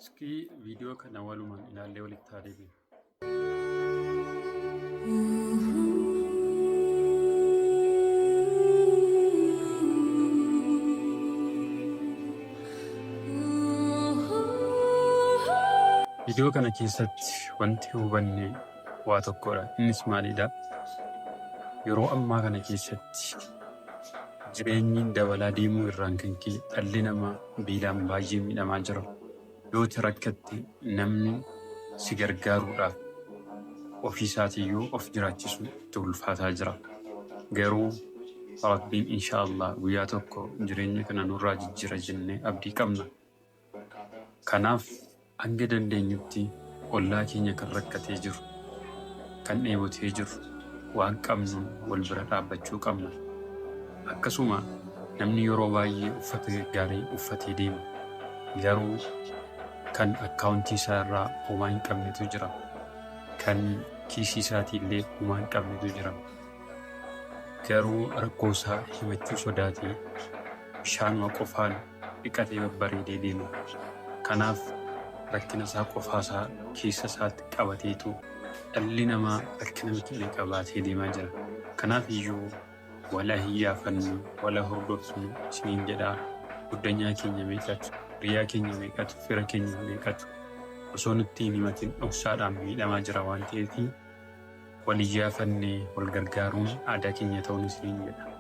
Iskii viidiyoo kana walumaan ilaallee walitti haa deebinu. Viidiyoo kana keessatti wanti hubanne waa tokkodha. Innis maalidha? Yeroo ammaa kana keessatti jireenyi dabalaa deemuu irraan kan ka'e dhalli namaa beelaan baay'ee miidhamaa jira. Yoo ati rakkatte namni si gargaaruudhaaf ofii isaatiiyyuu of jiraachisuun itti ulfaataa jira. Garuu Rabbiin insha Allah guyyaa tokko jireenya kana nurraa jijjiira jennee abdii qabna. Kanaaf hanga dandeenyutti ollaa keenya kan rakkatee jiru, kan dheebotee jiru waan qabnuun wal bira dhaabbachuu qabna. Akkasuma namni yeroo baay'ee uffata gaggaarii uffatee deema. Garuu kan akkaawuntii isaa irraa homaa hin qabnetu jira. Kan kiisii isaatii illee homaa hin qabnetu jira. Garuu rakkoo isaa himachuu sodaatee bishaanuma qofaan dhiqatee babbareedee deema. Kanaaf rakkina isaa qofaasaa keessa isaatti qabateetu dhalli namaa rakkina meeqa baatee deemaa jira. Kanaaf iyyuu wala hiyyaafannu, wala hordofnu isiniin jedhaa. Guddanyaa keenya meeqatu, hiriyaa keenya meeqatu, fira keenya meeqatu osoo nutti hin himatin dhoksaadhaan miidhamaa jira waan ta'eef wal iyyaafannee wal gargaaruun aadaa keenya ta'uun isiniin jedha.